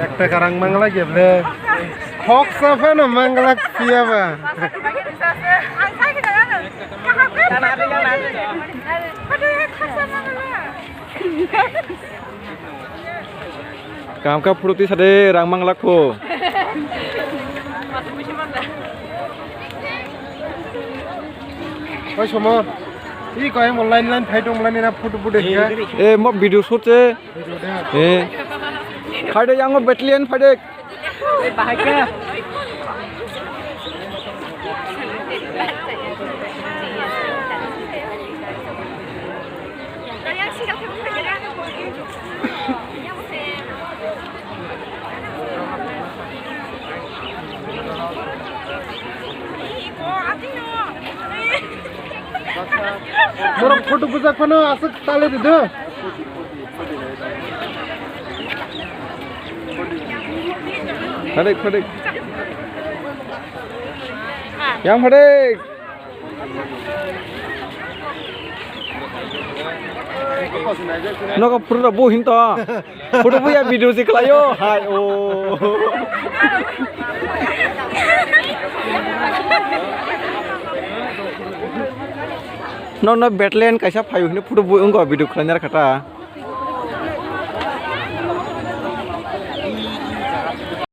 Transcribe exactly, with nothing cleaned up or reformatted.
Ekta karang mangla geble. Khoksa phano mangla phiya ba. Kaham kha photo twi sade rang mangla kho. Oi somo. I koi mo line line phai tong line na photo photo kha. Eh, mo video shoot se. Eh. Phai de yang mo battalion phai de. Borok photo bujak phano aswk tale rwdi. Phadik, phadik. Yang phadik. Nogo pura bu hinto. Photo buya video si khlaio. Hai o. No, no, battalion kaisa phaio hino photo bu wngkha video khlaina kha ta.